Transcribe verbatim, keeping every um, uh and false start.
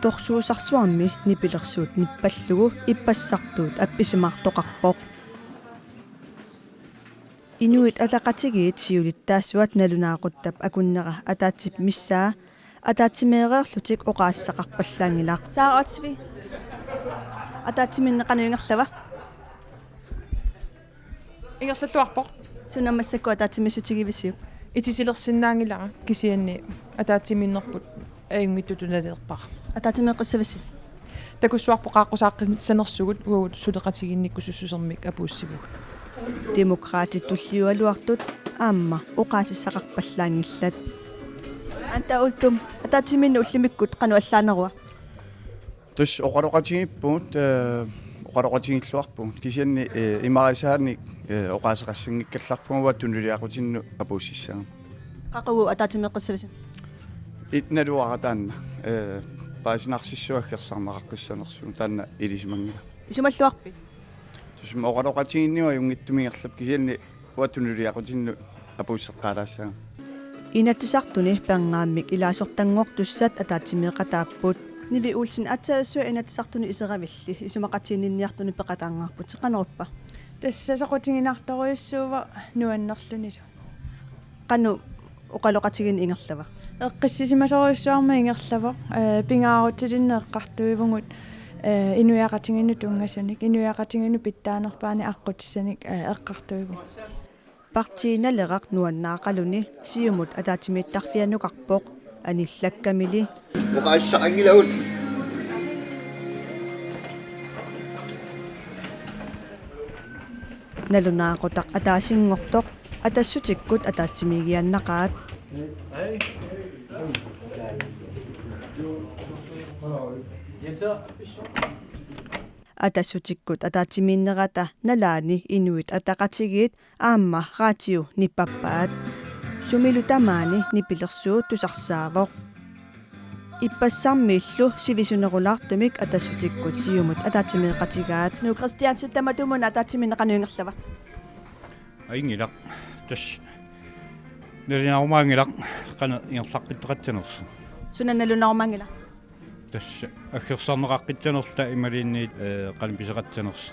Torsuusarsuarmi nipilersuut nippallugu ippassartuut appisimaartoqarpoq. Inuit Ataqatigiit siulittaasuat nalunaaquttap akunnera ataatsip missaa ataatsimeereerlutik oqaasisaqarpallaanngilaq. Saara Otsvi. Ataatsimiinneq qanoq ingerlava? Ingerlalluarpoq. Suna massakkut ataatsimiissutigivisiuk? Itisilersinnaanngilara kisianni ataatsimiinnerput ajunngitsutut naleerpara. Ataatsimeeqqissavisi? Takussuarpoq qaaqqusaaqqissanersugut uagut suleqatigiinnikkusussusermik apuussivugut. Demokraatit tulliugaluartut aamma oqaasissaqarpallaanngillat. Anda Uldum, ataatsimiinneq ullumikkut qanoq allaanerua? Tassa oqaloqatigiippugut, eh, oqaloqatigiilluarpugut. Kisianni, eh, imarisaanik, eh, oqaaseqassanngikkallarpugut uagut tunuliaqutinnut apuussissagamik. Qaqugu ataatsimeeqqissavisi? Ippa naluara taanna, eh, paasinarsissuaq aggersarneqaqqissanersugut taanna ilisimanngilaq. Isumalluarpit? Tassa oqaloqatigiinneq ajunngitsumik ingerlappoq kisianni uagut tunuliaqutinnut apuusseqqaalaassagamik. Inatsisartuni pernaammik ilaasortanngortussat ataatsimeeqataapput. Nivi Olsen, aatsaavissua Inatsisartuni iseravilli isumaqatiginninniartunut peqataangaarputit, qanorpa? Tassa soqutiginartorujussuuvoq nuannerlunilu. Qanoq oqaloqatigiinneq ingerlava? Eqqissisimasorujussuarmik ingerlavoq, eh, pingaarutilinnik eqqartuivugut, eh, inuiaqatigiinnut tunngasunik, inuiaqatigiinnut pitsaanerpaanik aqqutissanik, eh, eqqartuivugut. Partii Naleraq nuannaaqaluni Siumut ataatsimiittarfianukarpoq anillakkamili. Oqaaseqanngilagut. Nalunaaqutaq ataasinngortoq Atassutikkut ataatsimiigiaannaqaat. Atassutikkut ataatsimiinnerata nalaani Inuit Ataqatigiit aamma raatiu nippappaat. Sumilu tamaani nipilersuut tusarsaavoq. Ippassarmiillu sivisunerulaartumik Atassutikkut Siumut ataatsimeeqatigaat. Nuuk Kristiansen, tamatumuuna ataatsimiinneq qanoq ingerlava? Ajunngilaq. Tassa nalunaarumaanngilaq qanoq ingerlaqqittoqassanersoq. Suna nalunaarumaanngilaq? Tassa aggersarneqaqqissanerluta imaluunniit, eh, qanoq pisoqassanersoq.